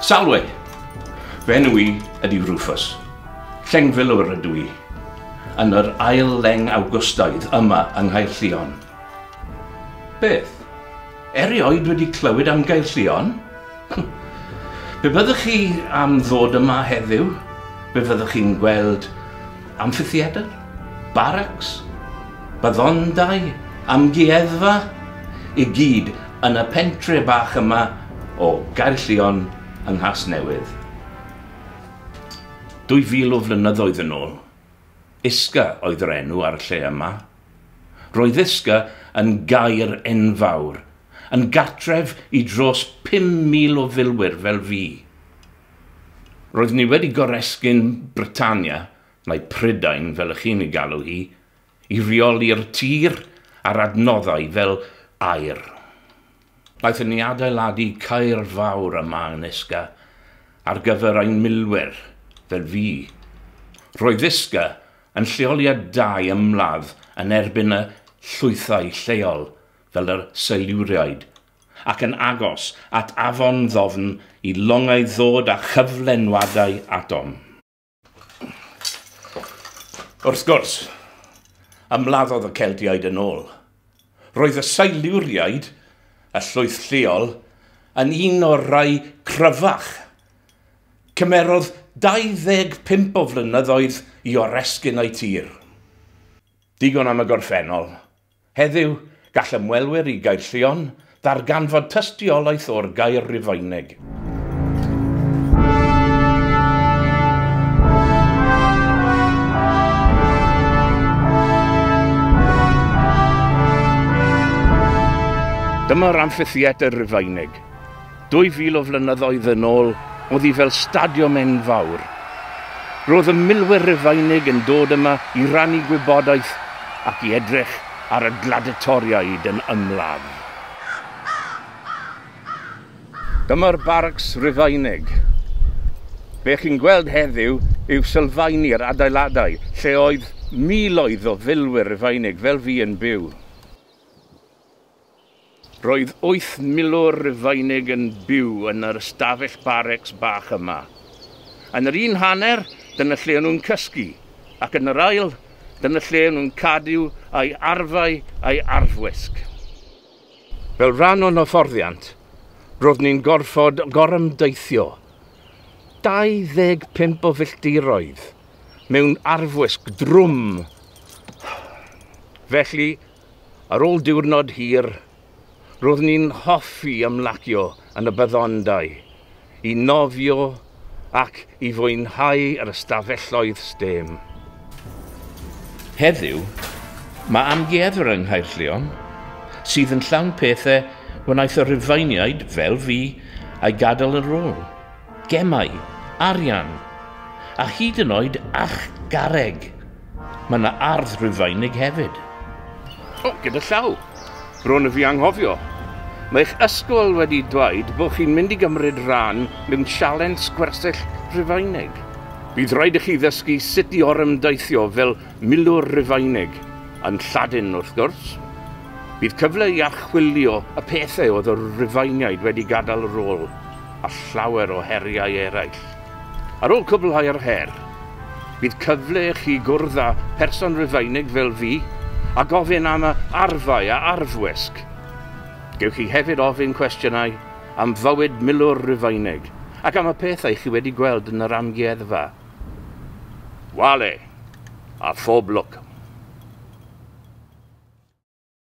Salwe! Fy enw i ydy Rufus. Llengfilwr ydw i. Yn yr ail leng Awgwstaidd yma yng Nghaerllion. Beth? Erioed wedi clywed am Gaerllion? Pe byddwch chi am ddod yma heddiw, fe fyddwch chi'n gweld amphitheatr, barracks, baddondai, amgueddfa, i gyd yn y pentre bach yma o Gaerllion yng Nghasnewydd. 2000 o flynyddoedd yn ôl, Isca oedd yr enw ar y lle yma. Roedd Isca yn gaer enfawr, yn gartref i dros 5,000 o filwyr fel fi. Roedd ni wedi goresgyn Britannia, neu Prydain fel ych chi'n ei galw hi, i reoli'r tir a'r adnoddau fel aur. Wnaethon ni adeiladu caer fawr yma yn Isca ar gyfer ein milwyr, fel fi. Roedd Isca yn lleoliad da i ymladd yn erbyn y llwythau lleol fel yr Siluriaid, ac yn agos at afon ddofn i longau ddod â chyflenwadau atom. Wrth gwrs, ymladdodd y Celtiaid yn ôl. Roedd y Siluriaid, y llwyth lleol, yn un o'r rhai cryfach. Cymerodd 25 o flynyddoedd i oresgyn eu tir. Digon am y gorffennol. Heddiw, gall ymwelwyr i Gaerllion ddarganfod tystiolaeth o'r gaer Rufeinig. Dyma'r amphitheatr Rufeinig. 2000 o flynyddoedd yn ôl, oedd hi fel stadiwm enfawr. Roedd y milwyr Rufeinig yn dod yma i rannu gwybodaeth ac i edrych ar y gladiatoriaid yn ymladd. Dyma'r barracks Rufeinig. Be chi'n gweld heddiw yw sylfaeni'r adeiladau lle oedd miloedd o filwyr Rufeinig fel fi yn byw. Roedd 8 milwr Rufeinig yn byw yn yr ystafell barracks bach yma. Yn yr un hanner, dyna lle o'n nhw'n cysgu, ac yn yr ail, dyna lle o'n nhw'n cadw a'i arfau a'i arfwisg. Fel rhan o'n hyfforddiant, roedd ni'n gorfod gorymdeithio 25 o filltiroedd mewn arfwisg drwm. Felly, ar ôl diwrnod hir, roedd ni'n hoffi ymlacio yn y baddondai, i nofio ac i fwynhau yr ystafelloedd stêm. Heddiw, mae amgueddfa yng Nghaerllion, sydd yn llawn pethau wnaeth y Rufeiniaid, fel fi, a'i gadael ar ôl. Gemau, arian, a hyd yn oed ach garreg. Mae yna ardd Rufeinig hefyd. O, gyda llaw. Bron y fi anghofio. Mae eich ysgol wedi dweud bod chi'n mynd i gymryd rhan mewn sialens gwersyll Rufeinig. Bydd rhaid i chi ddysgu sut i orymdeithio fel milwr Rufeinig, yn Lladin wrth gwrs. Bydd cyfle i archwilio y pethau oedd y Rufeiniaid wedi gadael ar ôl, a llawer o heriau eraill. Ar ôl cwblhau'r her, bydd cyfle i chi gwrdd â person Rufeinig fel fi a gofyn am y arfau a arfwisg. Gewch chi hefyd ofyn cwestiynau am fywyd milwr Rufeinig ac am y pethau chi wedi gweld yn yr amgueddfa. Wale, a phob lwc.